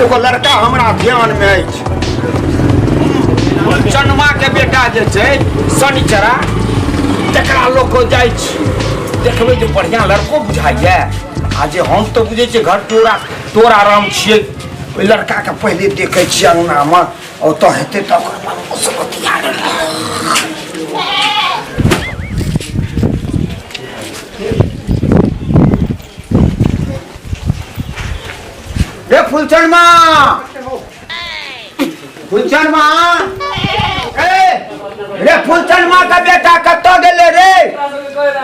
दूगो लड़का हमरा ध्यानमे अछि। चनमा के बेटा जे छै शनिचरा, तकरा लऽ कऽ जाइ छी, देखबै जे बढ़िआँ लड़को बुझाइए। आ जे हम तऽ बुझै छियै घर तोरा तोरा राम छियै। ओहि लड़काके पहिले देखै छियै अङ्गनामे, ओतऽ हेतै तऽ ओकर बाबूसँ बतिया लेबै। रे फुलचनमा, फुलचनमा, ए रे फुलचनमा के बेटा कतऽ गेलै रे?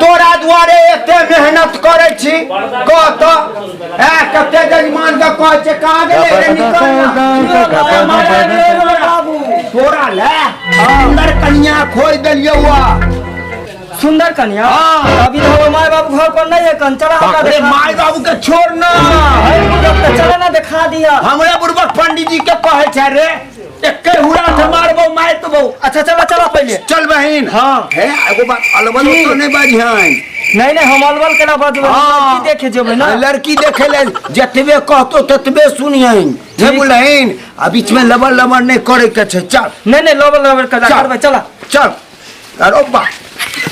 तोरा दुआरे एते मेहनत करै छी, कह तऽ ए कते जजमान के कहै छै, कहाँ गेलै रे? निकल ना। तोरा ले सुंदर कन्या खोज देलियौ। सुंदर कन्या? हाँ। अभी तो हमर माय बाबू घर पर नहीं है कन, चला हमरा अरे देखा। माय बाबू के छोड़ ना। अरे बुढ़बक तो चला ना देखा दिया। हमरा बुढ़बक पंडित जी के कहे छै रे, एके हुरा से मारबो मार देबो। अच्छा चला चला पहले। चल बहिन। हाँ। हे एगो बात अलबल तो नहीं बाजिहन। नहीं नहीं, हम अलबल केना बजबै? हाँ। लड़की देखे जेबै ना। लड़की देखे ले जतबे कहतो ततबे सुनिहन, नहीं बुलहिन, आ बीच में लबर लबर नहीं करे के छै। चल। नहीं नहीं, लबर लबर केना चल। करबै, चला। चल। अरे बा,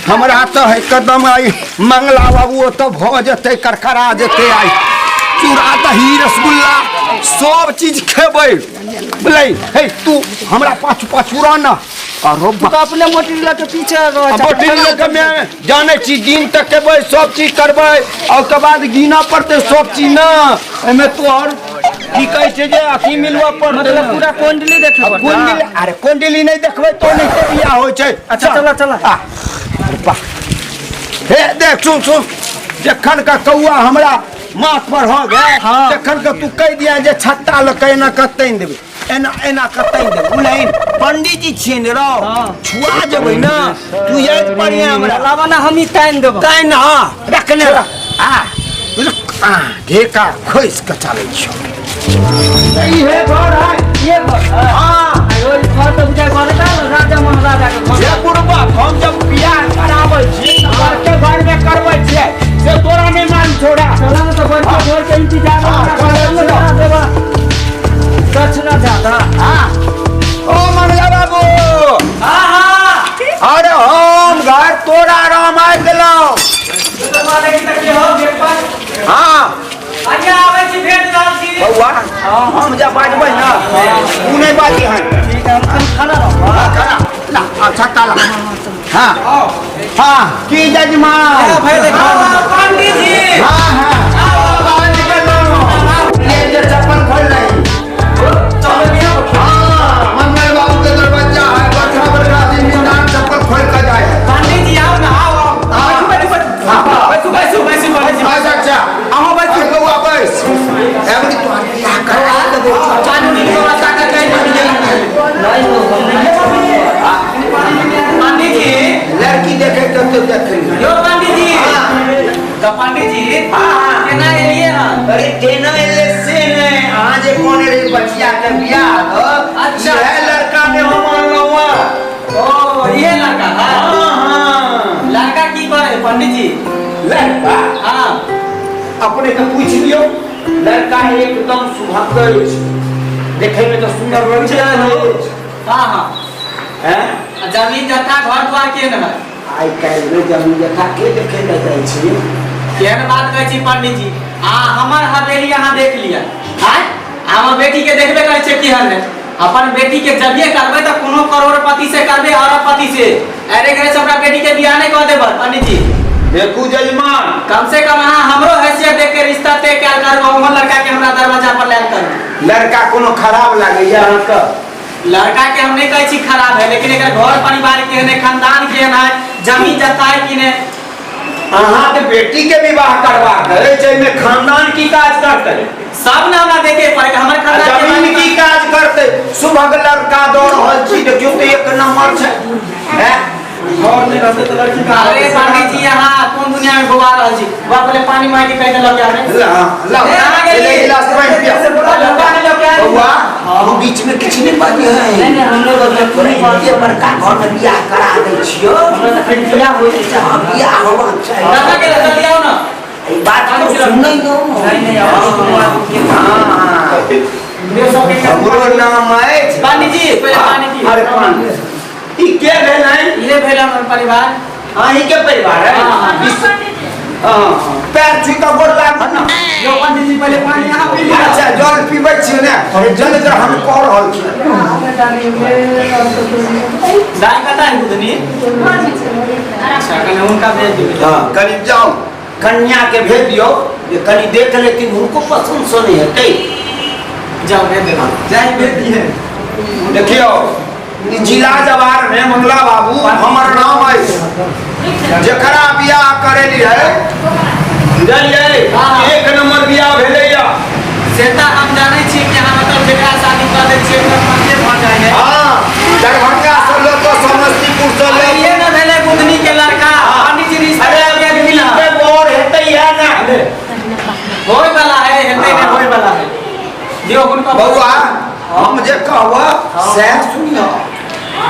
हमरा तऽ है कदम आई मंगला बाबू ओतऽ भऽ जेतै, करकरा जेतै। आई चूड़ा दही रसगुल्ला सब चीज खेबै, बुझलै? हे तू हमरा पाछू पाछू रह ना। अरे तू बा, तो अपने मोटी लऽ के पीछे रह। मोटी लऽ के मैं जानै छी, दिन तक खेबै, सब चीज करबै, आ ओकर बाद गिनऽ पड़तै सब चीज ना। एहिमे तोहर की कहै छै जे अथी मिलबऽ पड़तै। मतलब पूरा कुंडली देखे पड़तै। कुंडली? अरे कुंडली नहि देखबै तो नहि से बियाह होइ छै। अच्छा, चला, चला। आ, अरे वाह। हे देख, सुन सुन, जखन का कौआ हमरा माथ पर हो गए, हाँ। तखन के तू कहि दिया जे छत्ता लऽ के एना कऽ तानि देबै, एना एना कऽ तानि देबै, बुझलहिन? पंडित जी छियै ने रौ, हाँ। छुआ जेबै ना तू, याद पड़िया हमरा। लावा ना, हम ही तानि देबो। तानि, हाँ, रखने रह। आ आ ढेका खोसि कऽ चलै छियौ। इहे घर है। ये घर है? हाँ। आयो, ई घर तऽ बुझाइ बड़का राजा महाराजा के घर। जे बुढ़बा, हम जब बियाह कराबै छी तऽ बड़के घरमे करबै छियै, से तोरा नहि मालूम छोड़ा। चला ना तऽ बड़के घर के इंतजार हाँ, हमरा चलै करना छियौ। देबा। दक्षिणा जादा। हाँ। ओ मंगला बाबू। हाँ, हाँ। अरे हम घर तोरा आराम आबि गेलहुँ। हाँ। अच्छा, आबै छी, भेट रहल छी। बौआ, हम जब बाजबै ना तू नहि बाजी हन। ठीक है, हम कनि खाना रहब। हाँ, खाना ला, अच्छा काला। हाँ हाँ, की जजमान? पंडित जी। हाँ हाँ, बाहर निकल लो। ये जे चप्पल खोल रही। हाँ, मंगल बाबू के दरवाजा है, बड़का बड़का आदमी नाम चप्पल खोल कर जाए है। पंडित जी आओ ना, आओ आओ। हाँ। बैठू बैठू हाँ। बैठू बैठू बैठू बैठू। अच्छा अच्छा, अहाँ बैठू। अरे बौआ बैस। एवरी तोहर बियाह करा देबो। कानूनी व्यवस्था के कहि दियै। नहीं हो, हम नहीं। पंडित जी। लड़की देखे के तो देख ली। यो पंडित जी। तो पंडित जी, हाँ, हाँ। केना एलियै हन? अरे केना एले से नहि, अहाँ जे कहने रही बचिया के बियाह दऽ, अच्छा। इएह लड़का ने हम अनलहुँ हँ। ओ ये लड़का है? हाँ, हाँ। लड़का की करे पंडित जी? लड़का? हाँ। अपने के पूछि लियौ, लड़का एकदम सुभग अछि, देखै मे तऽ सुंदर लगै अछि। हाँ हाँ। हैं? आ जमीन जथा घर द्वार के न है? आइ काल्हि मे जमीन जथा के देखे लए जाइ छी? केहन बात कहै छी पंडित जी, आ हमर हवेली अहाँ देख लिअ। आँय, हमर बेटी के देखबे करै छियै केहन है। अपन बेटी के जबिये करबै तऽ कोनो करोड़पति से करबै, अरबपति से। अरे करे से हमरा बेटी के बियाह नहीं कऽ देबै पंडित जी। देखू जजमान, कम से कम अहाँ हमरो हैसियत देख के रिश्ता तय कयल करू, हमर लड़का के हमरा दरवाजा पर लायल करू। लड़का कोनो खराब लागैया अहाँके? लड़का के हम नहीं कहै छी खराब है, लेकिन एकर घर परिवार केहन है, खानदान केहन है, जमीन जथा है कि नहीं? अहाँके बेटी के विवाह करबाक अछि, एहिमे खानदान की काज करतै? सब ने हमरा देखे पड़े हमर खानदान के जमीन बारे में। की काज करतै? सुभग लड़का दऽ रहल छी, देखियौ तऽ एक नंबर छै। हैं? घर नहि रहतै तऽ लड़की कहाँ अरे रहतै? पंडित जी, यहाँ कोन दुनिया में गोवा रहल छी? वहाँ पहले पानी मांगि के कहि देलक आबे। ला, ला, कहाँ गेली? ले गिलास पानि पिया। पानी लऽ के आबी। बौआ, हम बीच में किछु नहि बाजी है। नहीं, नहीं, हम नहीं बजबै, तू नहीं बाज। ये बड़का घर में बियाह करा दै छियौ। हमरा तऽ खाली बियाह होइ छै। हाँ, बियाह होबाक चाही। कहाँ गेलै? जल्दी आउ ना। ई बात तो सुनै दो। नहीं, नहीं, आओ, सुनो, आओ। हाँ। हमरे सबके हमरो नाम अछि। पंडित जी पहिले पानी पी। अरे पानी ई के भेल है? इहे भेल हमर परिवार। अहीं के परिवार है? हाँ, हाँ। हाँ, पैर छू कऽ गोर लागू ना। यो पंडित जी पहिले पानी अहाँ पी लिअ। अच्छा जल पीबै छी ने? जल ग्रहण कऽ रहल छी। दाइ कतऽ है बुधनी? अच्छा कनि हुनका भेज दियौ। हाँ कनि जाउ कन्या के भेज दियौ जे कनि देख लेथिन, हुनको पसंद से नहि हेतै। जाओ भेज देब। जाय भेज दिहे। देखियौ ई जिला जवार में मंगला बाबू हमर नाम अछि, जकरा बियाह करेली है बुझलियै, हाँ। एक नंबर बियाह भेलैया। से तऽ हम जानै छी कि अहाँ मतलब जेकरा शादी कऽ दै छियै ओकर पक्के भऽ जाइ है। हाँ दरभंगा से लऽ कऽ समस्तीपुर से अरे लऽ ये न भेलै बुधनी के लड़का। हाँ। पंडित जी रिश्ता अरे के बुधनी मिला के बर हेतै है ना? होय वाला है, हेतै ने, होय वाला है। दियौ हुनका। बौआ हम जे कहब सएह सुनिह,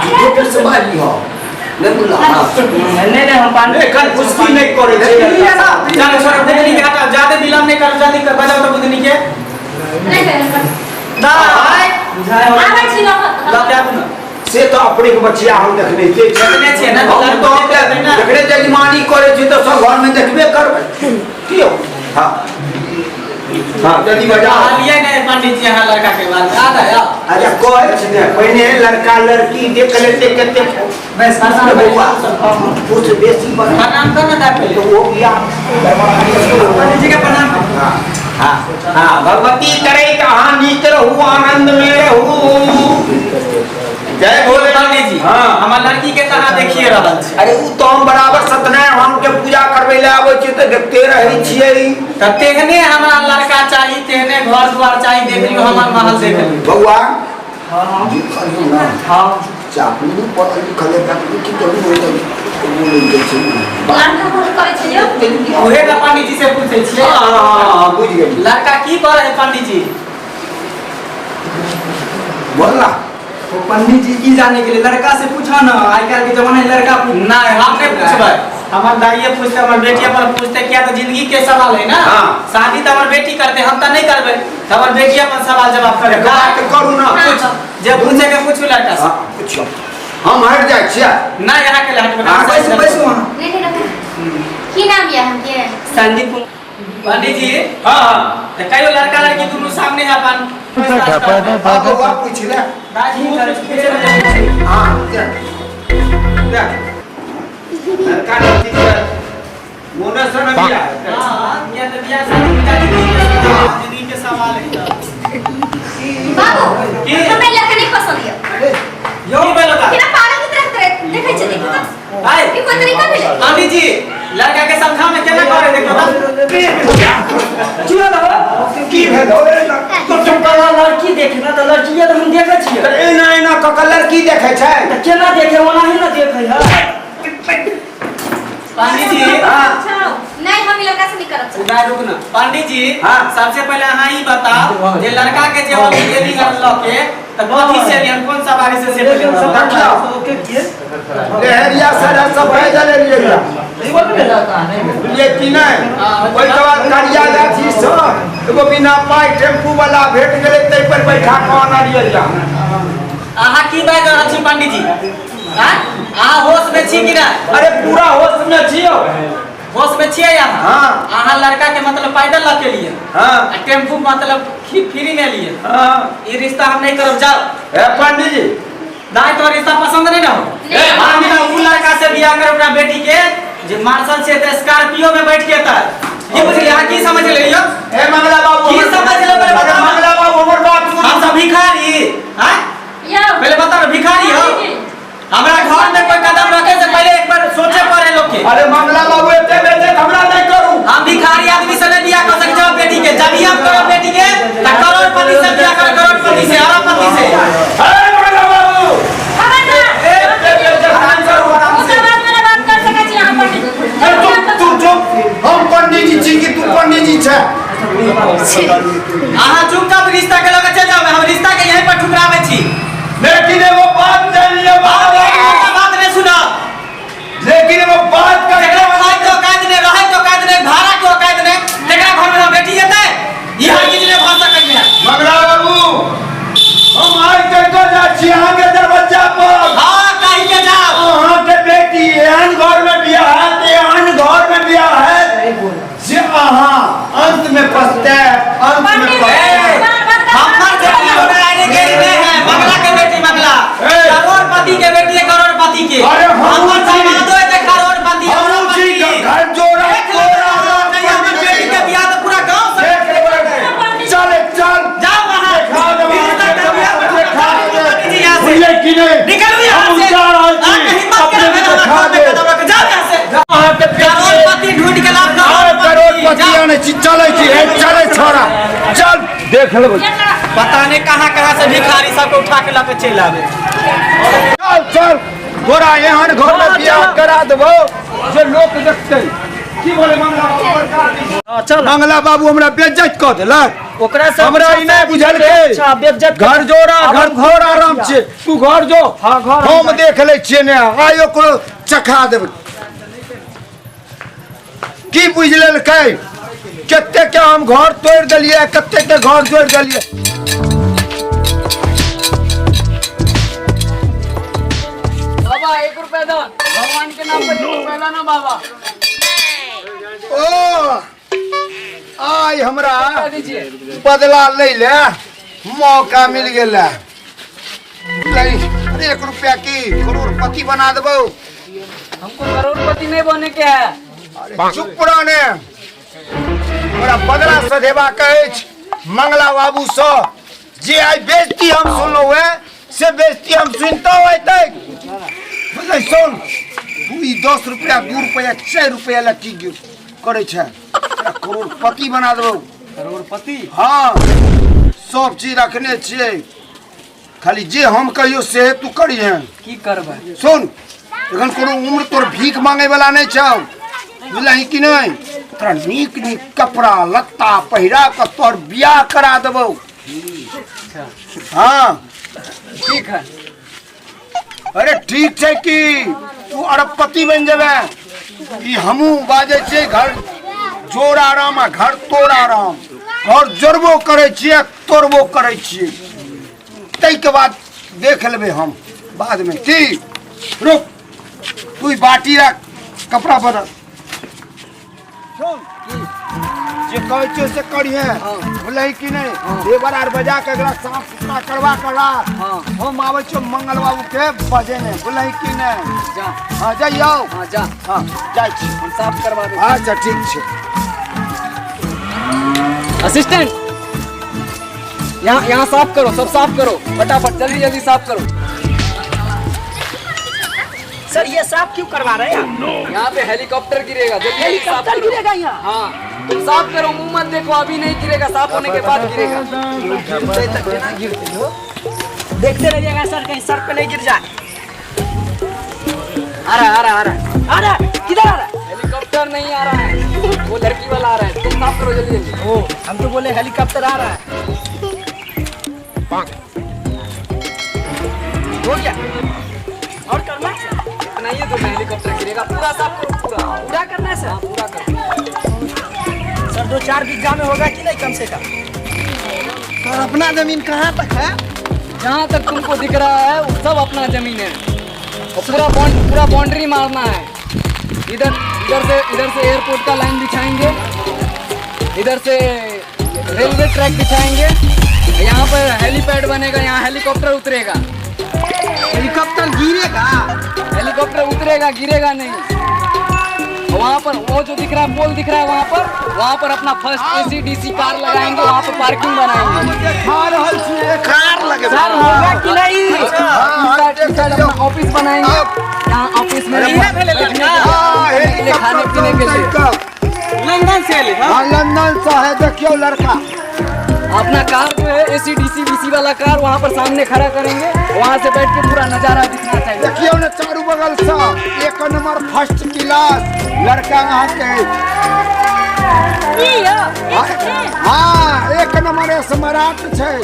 झूठो के सवारी हो नहीं बुला। नहीं नहीं हम पानी एखन कुश्ती नहीं करै छै। चलो छोड़ो बुधनी के हटाओ, ज्यादा विलम्ब नहीं करो, जल्दी कर बजाओ तो बुधनी के दाई बुझाय हो आबै छी लऽ के आबू ना। से तो अपने के बचिया हम देखने छियै। देखने छियै ना, हम लड़को तो देखने ना। देखने जजमानी करै छी तऽ सब घर में देखबे करबै। की हो? हाँ हाँ जल्दी बजाओ। कहलियै ने पंडित जी अहाँ लड़का के बात आ गया। अच्छा कहै छी ने पहिने लड़का लड़की देख लेते कते बस अरे बौआ कुछ बेसी बना प्रणाम कर ना दाई पहिले। तो वो बियाह पंडित जी के प्रणाम। हाँ हाँ हाँ भगवती करे अहाँ नीक रहू, आनंद में रहू। जय भोले। पंडित जी हाँ। हमर लड़की के तऽ अहाँ देखिए रहल छी। अरे उ तो हम बराबर सत्यनारायण भगवान के पूजा करबै लए आबै छियै तऽ देखते रहै छियै। तऽ तेहने हमरा लड़का चाही, तेहने घर द्वार चाही। देख लियौ हमर महल देख लियौ। बौआ हाँ जी कहियौ ना। हाँ चापनी नहीं पढ़ल लिखल है व्यक्ति की जरूर हो जाइ बोलै जाइ छै। लड़का कथी करै छै यौ? उहे ने पंडित जी से पूछै छियै। हाँ हाँ हाँ बुझि गेली। लड़का की करै है पंडित जी? बोल ना। वो पंडित जी की जाने के लिए लड़का से पूछा ना, आइ काल्हि के जमाना में लड़का पूछ। नहीं हम नहीं पूछबै, हमर दाइये पूछते, हमर बेटिया पर पूछते, किया तो जिंदगी के सवाल है ना। हाँ। शादी तो हमर बेटी करते, हम तो नहीं करबै, तो हमर बेटी अपन सवाल जवाब करे। बात करू ना। पूछ जे पूछे के पूछू लड़का से। हाँ पूछो, हम हटि जाइ छियै। नहीं यहाँ के हटबै। हाँ, बैसू बैसू अहाँ। नहीं नहीं रखू। की नाम यऽ अहाँके? संदीप। पंडित जी हाँ हाँ तो कहियो लड़का लड़की दोनों सामने है अपन। हाँ बौआ पूछ ले। दादी पूछे। हाँ देख देख लड़का लड़की के मोने से न बियाह हेतै। हाँ ये तो बियाह शादी जिंदगी के सवाल है। बाबू की? हमरा लड़का नहीं पसंद यऽ। यो भेल का केना पागल के तरह करे देखै छै, देखू तऽ। भाई ई कोन तरीका भेलै? पंडित जी लड़का के समझा में केना करे देखो तो। की भेल हो? की भेल हो? तो चुपका लड़की देखे ना तऽ लड़की तऽ हम देखै छियै। तऽ एना एना कऽ कऽ लड़की देखै छै? तऽ केना देखे, ओनाही ना देखै है। पंडित जी हाँ नहीं हम ई लड़का से नहीं करब। उदाय रुक ना पंडित जी। हाँ। सबसे पहले अहाँ ई बताओ जे लड़का के जे हम देवी घर लऽ के तऽ कथी से एलियन, कौन सवारी से से पहिले बताओ। देखियौ लहरिया सर सब पैदल एलियै बुझलियै कि नहि? ओहिके बाद करिया गाछी सँ एगो बिना पाइ टेम्पू वाला भेट गेलै, ताहि पर बैठा कऽ आनलियै। अहाँ की बाजि रहल छी पंडित जी? आँय? अहाँ होश में छी कि नहि? अरे पूरा होश में छियौ। होश में छियै अहाँ? हाँ। अहाँ लड़का के मतलब पैदल लऽ के लिए हाँ आ टेम्पू मतलब फ्री में लिए। हाँ ई रिश्ता हम नहीं करब, जाओ। ए पंडित जी दाई तो रिश्ता पसंद नहीं ना हो। नहीं। हम ना उ लड़का से बियाह करब अपना बेटी के जे मार्शल से त स्कॉर्पियो में बैठ के त की बुझलियै अहाँ? की समझ लेलियै? ए मंगला बाबू की समझ लेबै? अरे बताउ। मंगला बाबू हमर बात सुनू। हम सब भिखारी हैं? यौ पहले बताओ ना, भिखारी हो? हमरा घर में कोई कदम रखे से पहले एक बार सोचे पड़े लोग के। अरे मंगला बाबू एते बेइज्जत हमरा नहीं करू। हम भिखारी आदमी से नहीं बियाह कर सकते हो बेटी के। जब भी हम करो बेटी के त करोड़पति से बियाह कर, करोड़पति से, अरबपति से। अरे मंगला बाबू खबरदार। एते बेइज्जत नहीं करू आराम से। ओकर बाद मेरा बात कर सकै छी अहाँ पंडित जी। अरे तू चुप, हम पंडित जी छी कि तू पंडित जी छै? अहाँ चुपचाप रिश्ता के लगे चल जाओ, हम रिश्ता के यहीं पर ठुकराबै छी। लेकिन एगो बात जान लियो बात बाबू, नहीं सुना। लेकिन एगो बात कर जेकरा खाय के औकात नहीं, रहै के औकात नहीं, भाड़ा के औकात नहीं, तेकरा घर में हम बेटी जेतै? ई हर चीज नहीं भऽ सकै है। मंगला बाबू देख लेबै। पता नहीं कहाँ कहाँ से भिखारी सबके उठा के लके चलि आवे। चल चल, तोरा एहन घर में बियाह करा देबो जे लोक देखतै। की बोले मंगला बाबू? चल। मंगला बाबू हमरा बेइज्जत कऽ देलक। ओकरा से हमरा ई नहि बुझलकै। अच्छा, बेइज्जत घर जोड़ा घर घर आराम छै, तू घर जो। हाँ, घर हम देख लै छियै ने, आइ ओकरो चखा देबै। की बुझि लेलकै? कते के हम घर तोड़ि देलियै, कते के घर जोड़ि देलियै। बाबा 1 रुपया दो, भगवान के नाम पर 1 रुपया दो ना बाबा। ओ आइ हमरा दीजिए। बदला लै ले मौका मिल गेल। 1 रुपया की करोड़पति बना देबो। हमको करोड़पति नहीं बने के है। अरे चुप रहने, हमरा बदला सधेबाक अछि मंगला बाबू सँ। जे आइ बेइज्जती हम सुनलहुँ हेँ से बेइज्जती हम सुनितो आइ तक। बुझलै? सुन, तू ई 10 रुपया 2 रुपया 4 रुपया लए की करै छै? करोड़पति बना देबौ। करोड़पति? हाँ, सब चीज रखने छियै, खाली जे हम कहियो से तू करिहे। की करबै? सुन, एखन कोनो उम्र तोर भीख मांगे वाला नहीं छौ, बुझलही कि नहीं? तोरा नीक नीक कपड़ा लत्ता पहिरा कऽ तोहर बियाह करा देबौ। हाँ ठीक है। अरे ठीक छै कि तू अरबपति बनि जेबे। ई हमहूँ बाजै छियै, घर जोड़ आराम आ घर तोड़ आराम। घर जोड़बो करै छियै, तोड़बो करै छियै। ताहिके बाद देख लेबै हम बादमे। की रुक, तू ई बाटी राख, कपड़ा बदल। सुन, जे कहै छियौ से करिहे, बुझलही कि नहि? लेबर आर बजा के एकरा साफ सुथरा करवा के राख। हम आबै छियौ मंगल बाबू के बजेने, बुझलही कि नहि? जा। हाँ जइयौ। हाँ जा। हाँ जाइ छी, हम साफ करवा दे। अच्छा ठीक छै। असिस्टेंट यहाँ यहाँ साफ करो, सब साफ करो फटाफट, जल्दी जल्दी साफ करो। सर ये साफ क्यों करवा रहे हैं आप? यहाँ पे हेलीकॉप्टर गिरेगा, जल्दी जल्दी साफ हेलीकॉप्टर करो। गिरेगा यहाँ? हाँ तुम साफ करो, मुंह मत देखो, अभी नहीं गिरेगा, साफ होने के बाद गिरेगा। देखते रहिएगा सर, कहीं सर पे नहीं गिर जाए। आ रहा है, आ रहा है, आ रहा है। आ रहा है, किधर आ रहा है? हेलीकॉप्टर नहीं आ रहा है, वो लड़की वाला आ रहा है। तुम साफ करो जल्दी जल्दी। ओ हम तो बोले हेलीकॉप्टर आ रहा है। हो गया, और करना है? इतना ही है तो हेलीकॉप्टर गिरेगा। पूरा साफ करो, पूरा पूरा करना है सर? हाँ, पूरा करो सर। 2-4 बीघा में होगा कि नहीं कम से कम? सर अपना जमीन कहाँ तक है? जहाँ तक तुमको दिख रहा है वो सब अपना जमीन है। और पूरा बाउंड्री मारना है। इधर इधर से एयरपोर्ट का लाइन बिछाएंगे, इधर से रेलवे ट्रैक बिछाएंगे, यहाँ पर हेलीपैड बनेगा, यहाँ हेलीकॉप्टर उतरेगा। हेलीकॉप्टर गिरेगा? हेलीकॉप्टर उतरेगा, गिरेगा नहीं। वहाँ पर वो जो दिख रहा है पोल दिख रहा है वहाँ पर अपना फर्स्ट AC/DC car लगाएंगे, वहाँ पर पार्किंग बनाएंगे। देखा रहल छियै, कार लगेबै। सर होगा कि नहीं? हाँ, ऑफिस बनाएंगे, यहाँ ऑफिस में हाँ, लिए खाने पीने के लिए। लंदन से आए? हाँ लंदन से है, देखियो लड़का। अपना कार जो है AC/DC BC वाला कार वहाँ पर सामने खड़ा करेंगे, वहाँ से बैठ के पूरा नजारा दिखना चाहिए। देखियो ने चारू बगल से 1 नंबर फर्स्ट क्लास लड़का अहाँ के। हाँ 1 नंबर स्मार्ट छै।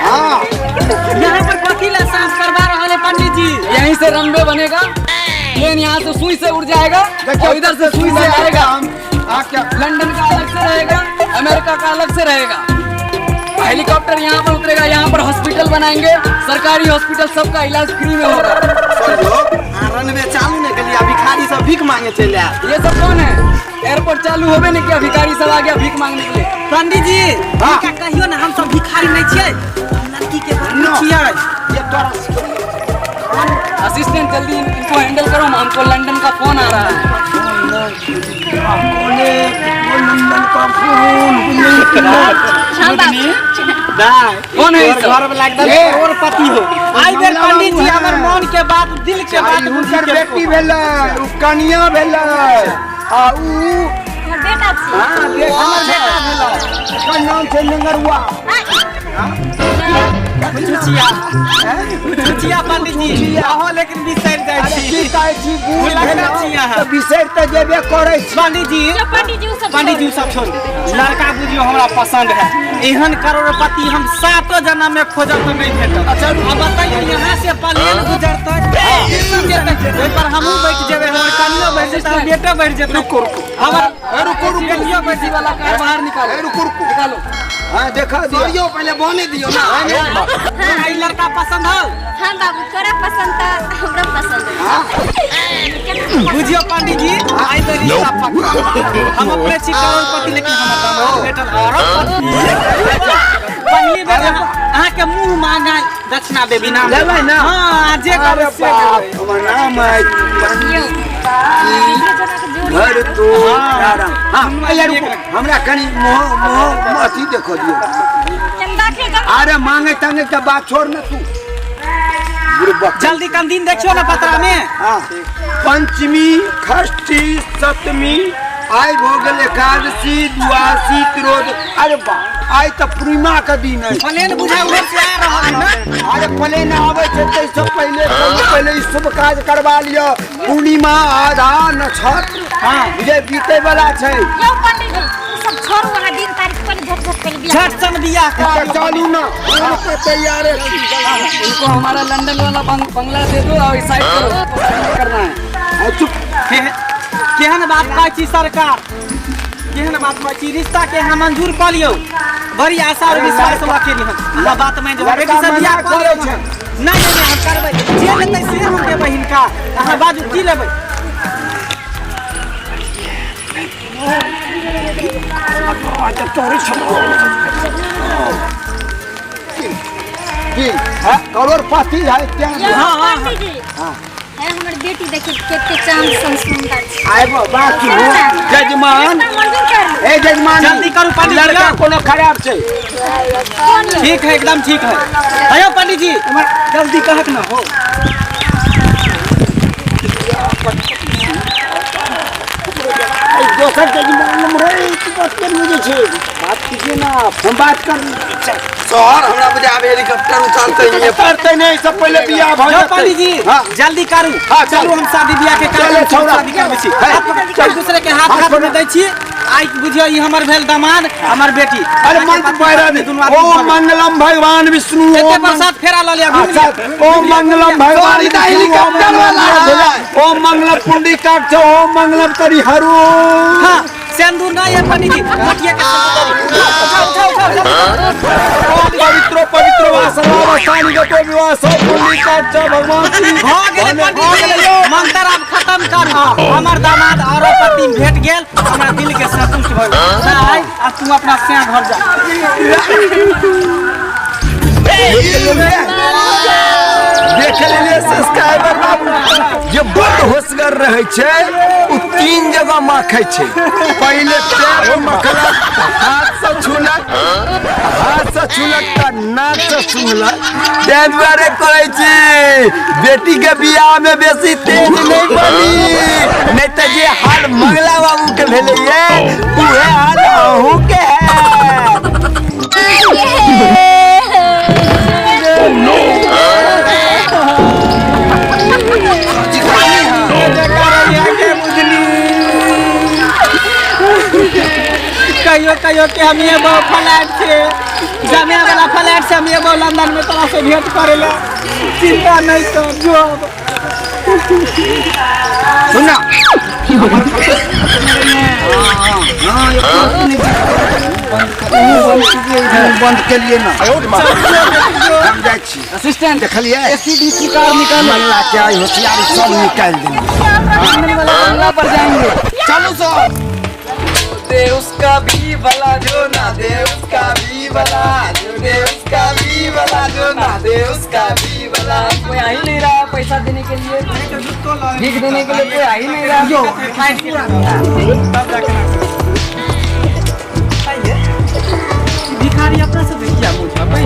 हाँ यहाँ पर कथी ला साफ करवा रहा है पंडित जी? यहीं से रनवे बनेगा, प्लेन यहाँ से सुई से उड़ जाएगा और इधर से सुई से आएगा। लंदन का अलग से रहेगा, अमेरिका का अलग से रहेगा। हेलीकॉप्टर यहाँ पर उतरेगा, यहाँ पर हॉस्पिटल बनाएंगे, सरकारी हॉस्पिटल, सबका इलाज फ्री में होगा। रनवे चालू नहीं के लिए भिखारी सब भीख मांगे चले आए। ये सब कौन है? एयरपोर्ट चालू होबे नहीं किया, भिखारी सब आ गया भीख मांगने के लिए। पंडित जी कहियो ना, हम सब भिखारी नहीं छियै, हम लड़की के बाप छियै। ये तोरा असिस्टेंट जल्दी इनको हैंडल करो, हमको लंदन का फोन आ रहा है। लंदन का फोन। कौन है ई सब? घर वाला एकदम करोड़पति हो। आई बेर पंडित जी हमर मन के बात, दिल के बात हुनकर बेटी भेलै, उ कनिया भेलै, आ उ हमर बेटा छी। हाँ, हमर बेटा भेलै। एकर नाम छै नेंगरुआ। चुचिया चुचिया पंडित जी अहो, लेकिन बिसरि जाइ अरे छी। की कहै छी, बूढ़ लड़का भेलहुँ छी अहाँ। तऽ बिसरि तऽ जेबे करै छी। पंडित जी, यौ पंडित जी, उ सब पंडित जी, सब छोड़, लड़का बुझियो हमरा पसंद है। एहन करोड़पति हम सातो जन्म में खोजब तऽ नहीं भेटत। अच्छा, रुकू। अब बताइयो, यहाँ से प्लेन गुजरतै, ओहि पर हमहूँ बैठ जेबै, हमर कनियो बैठ जेतै, हमर बेटो बैठ जेतै। रुको रुको। हमर रुको रुको। बेटियो बैठ जेसीबी वाला कार बाहर निकालो। ए, रुको रुको। निकालो। हाँ, देखा दियो। पहले बने दियो ना। जेतै। ई लड़का पसंद हौ? हाँ बाबू, तोरा पसंद तऽ हमरा पसंद है। बुझियो पंडित जी, आइ तऽ रिश्ता पक्का। हम अपने छी करोड़पति, लेकिन हमर दामाद भेटल अरबपति। पहली बेर अहाँके मुंह मांगा दक्षिणा देबी ना। लेबै ना? हाँ, जे अरे करबै से बाप, देबै। हमर नाम है यौ, जना के जोड़ी घर तो आराम। हाँ, अरे रुको, हमरा कनि मोह मोह अथी देखो दियो। चंदा के जब अरे मांगे तांगे के बात छोड़ ना तू, बुड़बक। जल्दी कम दिन देखियो ना पतरा में। हाँ, पंचमी, षष्ठी, सप्तमी, आइ भऽ गेल एकादशी, द्वादशी, त्रोद, अरे बा, आइ तऽ पूर्णिमा के दिन है। प्लेन बुझा उधर से आ रहल है ना। अरे प्लेन आबै छै ताहिसँ पहिले पहिले पहिले ई शुभ काज करवा लिअ। पूर्णिमा आधा नक्षत्र हाँ। बुझे बीते वाला छै। यौ पंडित जी, उ सब छोड़ू, अहाँ दिन तारीख पर झट झट पहिले बियाह झट सन बियाह तऽ कर। चलू ना, हम तऽ तैयारे छी। इनको हमारा लंदन वाला बंगला दे दो और साइड करो, करना है। आ, चुप। केहन बात कहै छी सरकार, केहन बात कहै छी? रिश्ता के अहाँ मंजूर कऽ लियौ, बड़ी आशा और विश्वास लऽ के हम अहाँ बात मानि जेबै, लड़का बेटी से बियाह मना कऽ करै लियौ। छै। नहि नहि नहि, हम करबै, जे लेतै से हम देबै हिनका। अहाँ बाजू की लेबै? की हाँ, करोड़पति है तें। यौ हाँ, हाँ, पंडित जी, है हमर बेटी, देखियौ कते चांद सन सुंदर छै। आबो बात सुनू जजमान। रिश्ता मंजूर कर लियौ। ए जजमान, जल्दी करू पंडित जी, लड़का यौ। कोनो खराब छै? कौन यौ? ठीक है, एकदम ठीक है। अयो पंडित जी, जल्दी कहक ना हो। ए, दोसर जजमान रे, की बात कर बुझे छै? बात कीजिए ना आप, हम बात कर। शहर हमरा बुझे आब हेलीकॉप्टर उतारते ही। करते नहीं, सब पहले बियाह भऽ यौ जेतै। पंडित जी, हाँ। जल्दी करू। हाँ, चलू। चलू, हम शादी बियाह के चलो, कार्यक्रम छौड़ा। शादी करबै छी। है, हाथ पकड़- चल। एक दूसरे के हाथ हाथ हाथ में पकड़। दै छी। आइ बुझियौ ई हमर भेल दामाद, हमर बेटी। अरे मंत्र पढ़ दे। दुनू आदमी ओम भऽ गेल। मंगलम भगवान विष्णु, एते ओम मंग- प्रसाद फेरा लऽ लिअ, घुमि अच्छा, लिअ। ओम मंगलम भगवान सॉरी, दा हेलीकॉप्टर वाला है। ओम मंगलम पुंडी काट, ओम मंगलम करी हरु। हाँ, सिंदूर नहीं है पंडित जी, मटिया के सिंदूर दे। उठाओ उठाओ उठाओ उठाओ। ओम पवित्रो पवित्रो वा सर्वावस्थानि गतो विवाह सो पुंडी काट भगवान श्री भऽ गेलै पंडित जी, मंत्र आब खत्म कर। हमर दामाद अरबपति भेट गेल, हमरा दिल के संतुष्ट भऽ गेल। आइ आ तू अपना सैं घर जा। देख लेलियै सब्सक्राइबर बाबू, जे बड होशगर रहै छै ओ तीन जगह माखै छै। पहिले पैर में मखलक, हाथ से छूलक, हाथ से छूलक तऽ नाक से सुंघलक। ताहि दुआरे कहै छी, बेटी के बियाह में बेसी तेज नहि बनी, नहि तऽ जे हाल मंगला बाबू के भेलैये उहे हाल अहूँ के है। कहियो कहियो के हम एबो फ्लैट से, जमे वाला फ्लैट से हम एबो लंदन में तोरा से भेंट करे ला। चिंता नहीं कर, जो अब सुनना, बंद के लिए ना, हम जाइ छी। असिस्टेंट, देखलियै एसीडीसी कार निकालो। मंगला के आई होशियारी सब निकालि देलियै। लंदन वाला बंगला पर जाएंगे। चलू सर। दे उसका भी भला जो ना दे उसका भी भला, जो दे उसका भी भला, जो ना दे उसका भी भला। कोई आ ही नहीं रहा पैसा देने के लिए, भीख देने के लिए कोई आ ही नहीं रहा। भिखारी अपना सब किया बुझबै?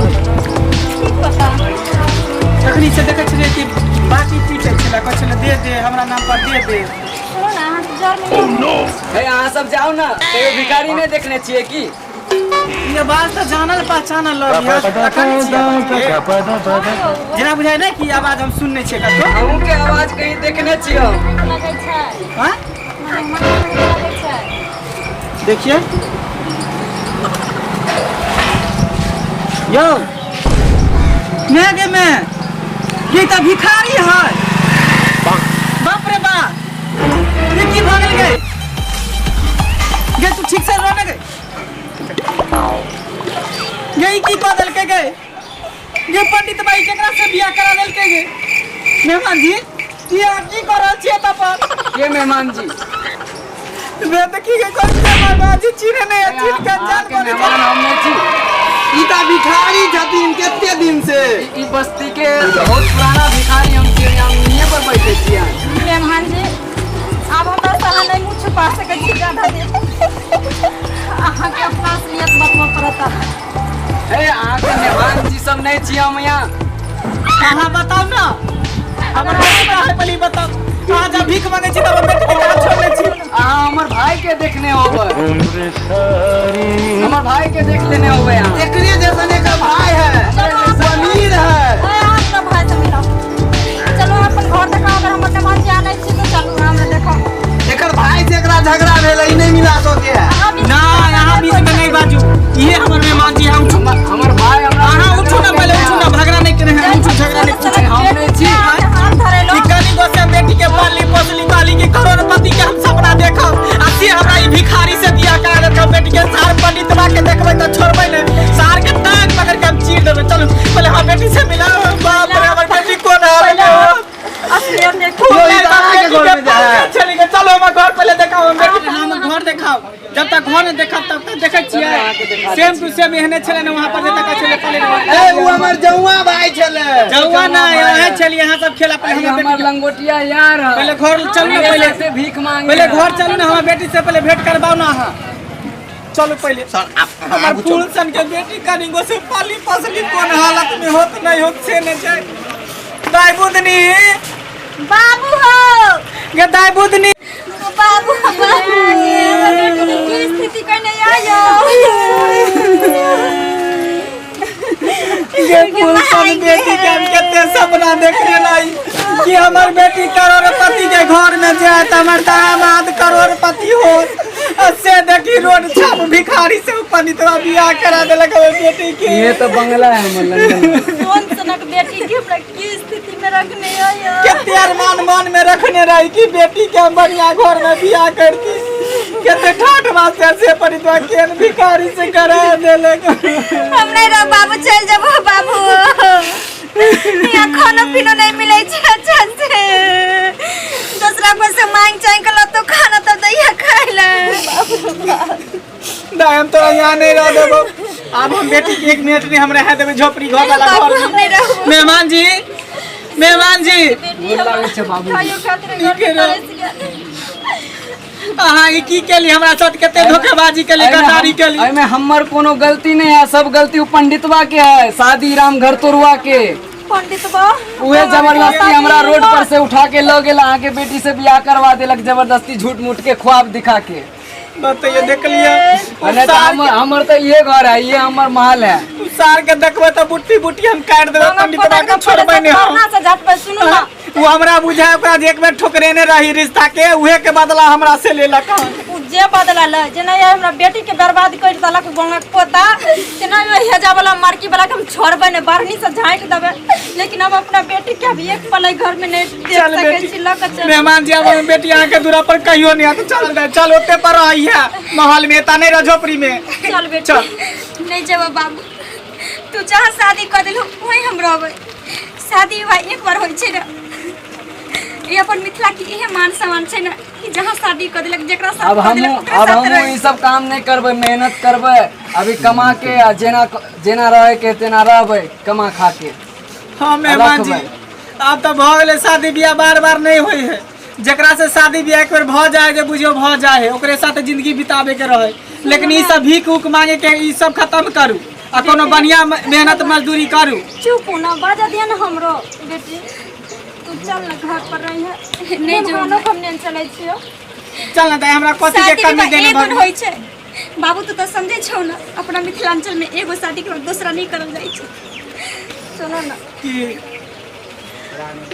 तखनी से देखै छलियै कि बाटी पीटै छलै, कहै छलै दे दे, हमरा नाम पर दे दे। सुनू ने, अहाँ बाजार में नहीं हे अहाँ सब जाउ ने कहियो भिखारी नहि देखने छियै की? ई आवाज तऽ जानल पहचानल लगैया, कखन छियै? जेना बुझाइ नहि कि आवाज हम सुनने छियै कतौ। अहूँके आवाज कहीं देखने छियै हम। लगै छै। आँय? लगै छै। देखिए यौ, मैं गे मैं ये तऽ भिखारी है। बाप रे बाप, ये की भऽ गेल गे? गे तू ठीक से रह ने गे। गे ई की कऽ देलकै गे? गे पंडित भाई केकरा से बियाह करा देलकै गे? मेहमान जी, ई अहाँ की कऽ रहल छियै एतऽ पर? के मेहमान जी? वे तऽ की गे कहै छियै मेहमान जी चिन्है नहि है, चिन्ह के अनजान अहाँके बनै मेहमान छै। हम नहि छी। ई तऽ भिखारी छथिन कते दिन से। ई बस्ती के बहुत पुराना भिखारी हम छियै, हम यहीं पर बैठे छियै। मेहमान जी, आब हमरा साला नहि मुँह छुपा सकै छी ज्यादा देर। अहाँके अपना असलियत बतबऽ पड़त। हे अहाँके मेहमान जी सब नहि छी हम यहाँ। अहाँ बताउ ने, हमर बेटी कहाँ है पहले ई बताउ। अहाँ जब भीख मांगै छी तब हमर बेटी के कहाँ छोड़ने छी? अहाँ हमर भाई के देखने होबै, हमर भाई के देख लेने होबै अहाँ। एकरे जैसन एकर भाई है, समीर है। ओए, अहाँ अपना भाई से मिलाउ। चलू अपन घर देखाउ। अगर हमर मेहमान जी आनै छी तऽ चलू हमरा देखाउ। एकर भाई से एकरा झगड़ा भेल, ई नहीं मिला सके है। अहाँ बीच ना, यहाँ बीच में नहीं बाजू। ये हमर मेहमान जी, हम उठू। हमर भाई हमरा अहाँ उठू ना, पहले उठू ना, झगड़ा नहीं केने हैं। उठू, झगड़ा नहीं पूछे। हम नहीं छी। हाथ धरेलो। ई कनी गो से बेटी के पाली पोसली, कहली कि करोड़पति के हम सपना देखब, आ से हमरा ई भिखारी से बियाह करा देलक बेटी के। सार पंडितवा के देखबै तऽ छोड़बै नहि, सार के टांग पकड़ के हम चीर देबै। चलू पहले हम बेटी से मिलाओ। बाप रे, हमर बेटी कोन हाल में हो। असलियत देखू। यो, ई तऽ अहाँके घर में जाइ है। चली गए। चलो हमर घर पहले देखाओ, हम बेटी हमर घर देखाओ। जब तक घर नहीं देखब तब तक देखै छियै सेम टू सेम एहने छलै ने वहाँ पर जे तक छलै पहले। ए उ हमर जौआ भाई छलै। जौआ ना यहाँ छलियै अहाँ सब खेला। पहले ई हमर हमर बेटी लंगोटिया यार है। पहले घर चलू ने, पहले से भीख मांगे। पहले घर चलू ने, हमर बेटी से पहले भेंट करबाउ ना अहाँ। चलू पहले। हमर फूल सन के बेटी कनिगो से पाली पसली कोन हालत में होत नहीं होत से न जाए। दाई बुदनी, बाबू हो। गे दाई बुदनी। बाबू, हमर बेटी के की स्थिति कने आयो। ये फूल सन बेटी के हम कते सपना देखने लाई कि हमर बेटी करोड़पति के घर में जाए त हमर दामाद करोड़पति हो, से देखी रोड छाप भिखारी से पंडितवा बियाह करा देलक हमर बेटी के। ये तो बंगला है हमर लंदन में। कोन सनक बेटी के हमरा की स्थिति में रखने आयो। कते अरमान मन में रखने रही कि बेटी के हम बढ़िया घर में बियाह करती, कते ठाठ मास्टर से पंडितवा केन भिखारी से करा देलक। हम नहीं रह बाबू, चल जब बाबू। यहाँ खाना पीना नहीं मिले छै अच्छा से, दूसरा पर से मांग चांग के लतो खाना तब दैया खाय ले। दाई, हम तोरा यहाँ नहीं रह देबो। आब हम बेटी के एक मिनट नहीं हम रह देबै झोपड़ी घर वाला बाबू, घर हम में। नहीं रहबो। मेहमान जी, मेहमान जी। बेटी गोर लागै छै बाबू। खाइयो खातिर घर नीके में रह। तरस गेल। अहाँ ई की केली हमरा साथ? कते धोखेबाजी केली, गद्दारी केली। एहिमे हमर कोनो गलती नहीं है, सब गलती उ पंडितवा के है, शादी राम घर तोड़वा के। पंडित बा उहे जबरदस्ती हमरा रोड पर से उठा के ल गेल, अहाँके बेटी से बियाह करवा देलक जबरदस्ती, झूठ मूठ के ख्वाब दिखा के। बतैयो, देख लिया। नहीं तो हमर तो ये घर है, ये हमर महल है। सार के देखबै तऽ बुट्टी बुट्टी हम काटि देबै, पंडितवा के छोड़बै नहि हम। से झटबै, सुनू ना। ओ हमरा बुझाय ओकरा जे एक बेर ठोकरेने रही रिश्ता के, उहे के बदला हमरा से लेलक हन। उ जे बदला ले, जेना ये हमरा बेटी के बर्बाद कर देलक गोंगक पोता, तेना ये हेजा वाला मार्की वाला के हम छोड़बै ने, बारनी से झाँक देबै। लेकिन हम अपना बेटी के अभी एक पल घर में नहीं देख चल सकै बेटी। छी। लऽ के चल। मेहमान जी, अब हम बेटी अहाँ के दूरा पर कहियो नहीं आते। चल बे, चल, ओते पर रही है महल में, एता नहीं रह झोपड़ी में। चल बेटी। चल। नहीं जेबो बाबू, तू जहाँ शादी कर देलू वहीं हम रहबै। शादी विवाह एक बार होइ छै ने, ई अपन मिथिला के इहे मान सम्मान छै ने कि जहाँ शादी कर देलक, जेकरा साथ अब कर हम देलक ओकरा अब साथ हम रही। ई सब काम नहीं करबै, मेहनत करबै अभी कमा के, आ जेना जेना रहे के तेना रहबै कमा खा के। हाँ मेहमान जी, आब तऽ भऽ गेलै। शादी बियाह बार बार नहीं होइ है। जेकरा से शादी बियाह एक बेर भऽ जाए जे बुझियौ भऽ जाए है, ओकरे साथ जिंदगी बिताबे के रहे। लेकिन ई सब भीख उख मांगे के ई सब खत्म करू आ कोनो बढ़िया मेहनत मजदूरी करू। चुप हो ना, बाजा दिया ना हमरो। बेटी, तू चल ना, घर पर रही है। नहीं जो मेहमानो के हम नहीं चलै छियो। चल ना दाइ, हमरा कथी के शादी कमी विवाह देने एगो भर होइ छै बाबू, तू तऽ समझै छौ ना, अपना मिथिलांचल में एगो शादी के बाद दोसरा नहीं करल जाइ छै। सुनो ना की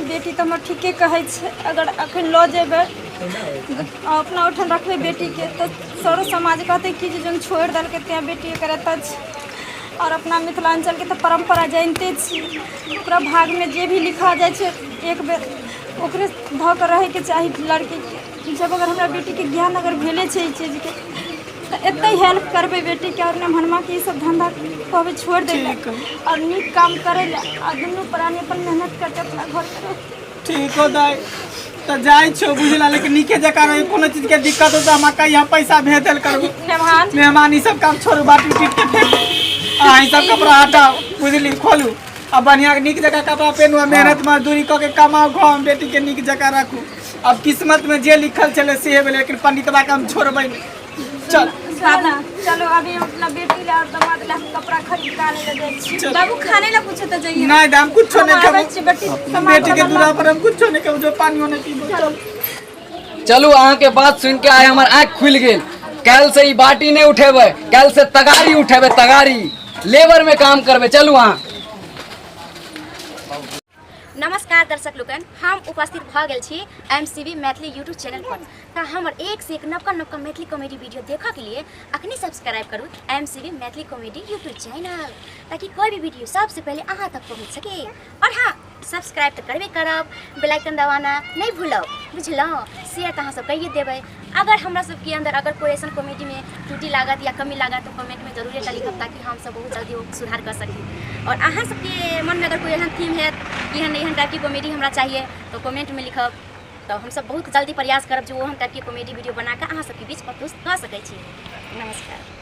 बेटी तऽ हमर ठीके कहै छै, अगर अखन लऽ जेबै आ अपना ओहिठाम रखबै बेटीके तऽ सरो समाज कहतै कि जे जौन छोड़ि देलकै तेँ बेटी एकर एतऽ छै। और अपना मिथिलांचलके तऽ परम्परा जानिते छी, ओकरा भागमे जे भी लिखा जाइ छै एक बेर ओकरे धऽ कऽ रहैके चाही लड़कीके। जब अगर हमरा बेटीके ज्ञान अगर भेले छै ई चीजके तऽ एतै हेल्प करबै बेटीके, और नेमहनमाके ई सब धन्धा कहबै छोड़ि दै लए और नीक काम करै लए, आ दुनू प्राणी अपन मेहनत करके अपना घरमे रहतै। ठीक हो दाइ, तऽ जाइ छौ बुझला, लेकिन नीके जकाँ रही, कोनो चीज के दिक्कत हो तऽ हमरा कहिया पैसा भेज देल करू। मेहमान मेहमान ई सब काम छोड़ू, बाटी उटी के फेंक, अहाँ ई सब कपड़ा हटाउ बुझली, खोलू आ बढ़िया नीक जकाँ कपड़ा पेनू आ मेहनत मजदूरी कऽ के कमाउ खाउ, बेटी के नीक जकाँ राखू। अब किस्मत में जे लिखल छलै से भेलै, लेकिन पंडितबा के हम छोड़बै नहि। चल बाबू चलो, अभी हम अपना बेटी ला और दामाद ला हम कपड़ा खरीद के आने ला जाइ छी। चल। बाबू खाने ला कुछ तऽ जाइए। नहीं दाम कुछो हम नहीं आबै खेबो छी बेटी, सामान बेटी के सामान दूरा पर हम कुछो नहीं खेबो, जो पानियो नहीं पीबो। चल चलू, अहाँके बात सुनि के आइ हमर आँखि खुलि गेल। काल्हि से ई बाटी नहि उठेबै, काल्हि से तगारी उठेबै, तगारी लेबर में काम करबै। चलू अहाँ। नमस्कार दर्शक लोकन, हम उपस्थित भऽ गेल छी M C B Maithili YouTube channel पर। तऽ हमर एक से एक नवका नवका मैथिली कॉमेडी वीडियो देखऽ के लिए अखनी सब्सक्राइब करू M C B Maithili comedy YouTube channel, ताकि कोई भी वीडियो सबसे पहले अहाँ तक पहुँच सके। और हाँ, सब्सक्राइब तऽ करबे करब, बेल आइकन दबाना नहीं भूलब, बुझलहुँ? शेयर तऽ अहाँ सब कहिए देबै। अगर हमरा सबके अंदर अगर कोई ऐसा कॉमेडी में त्रुटि लागत या कमी लागत तो कमेंट में जरूर एकटा लिखब, ताकि हम सब बहुत जल्दी ओ सुधार कर सकी। और अहाँ सबके मन में अगर कोई एहन थीम है कि एहन एहन टाइप की कॉमेडी हमरा चाहिए तो कमेंट में लिखब, तो हम सब बहुत जल्दी प्रयास करब जे ओहन टाइप के कॉमेडी वीडियो बना कऽ अहाँ सबके बीच प्रस्तुत कऽ सकै छी। नमस्कार।